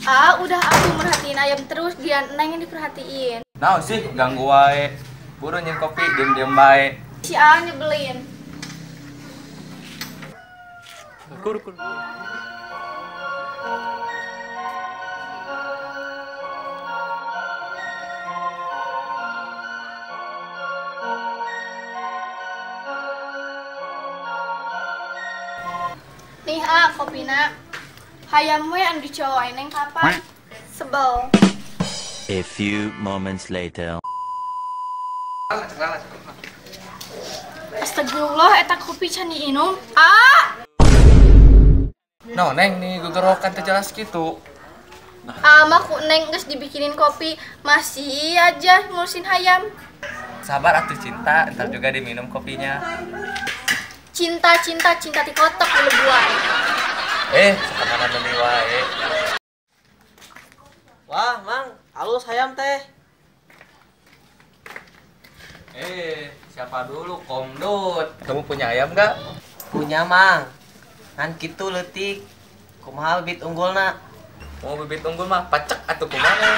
Ah, udah aku merhatiin ayam terus, dia Neng yang diperhatiin. Nah sih, ganggu wae. Buru nyin kopi, diem-diem bae. Si A nyebelin. Kur kur. Nih ah, kopina. Hayam we anu dicowain neng kapan? Sebel. A few moments later. Astagfirullah, eta kopi can diinum. Ah! No, Neng nih gegerokan teu jelas gitu. Ah, mah ku Neng geus dibikinin kopi, masih aja ngurusin hayam. Sabar atuh cinta, ntar juga diminum kopinya. Cinta cinta cinta ti kotok dilebuan. Sekarang meuni wae. Wah, Mang, alus hayam teh. Siapa dulu Komdut? Kamu punya ayam gak? Punya, Mang. Ngan kitu leutik. Kumaha bibit unggulna? Mau bibit unggul mah pacek atuh kumaha?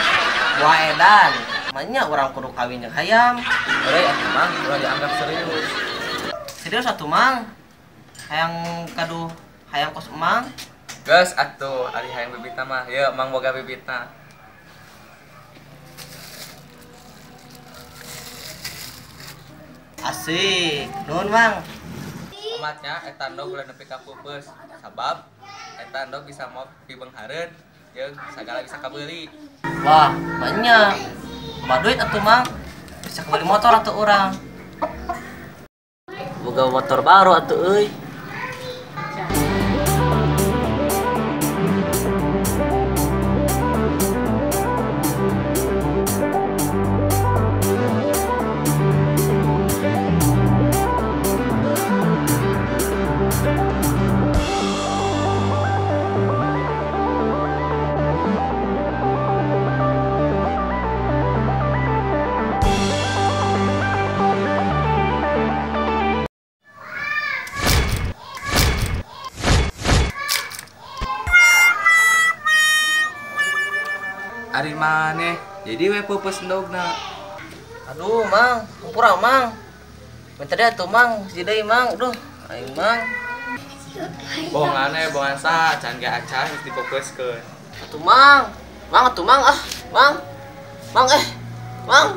Wah edan. Manya urang kudu kawin jeung hayam. Euy atuh Mang, ulah dianggap serius. Serius atuh, Mang. Hayang kaduh hayang kos emang. Geus atuh ari hayang bibitna mah. Yeuh, Mang boga bibitna. Asik. Nuhun, Mang. Omatnya eta endog ulah nepi ka peupeus. Sabab eta endog bisa mop pibeunghareun jeung sagala bisa kabeuli. Wah, banyak. Loba duit atuh, Mang. Bisa kabeli motor atuh urang. Boga motor baru atuh euy. Ari maneh, jadi we peupeus endogna. Aduh, Mang, hampura Mang. Minta deh atuh, Mang, hiji deui, Mang. Aduh, aing Mang. Bohongan we, bohongan saha, can ge acan geus dipeupeskeun. Atuh, Mang. Mang atuh, Mang ah. Mang. Mang Mang.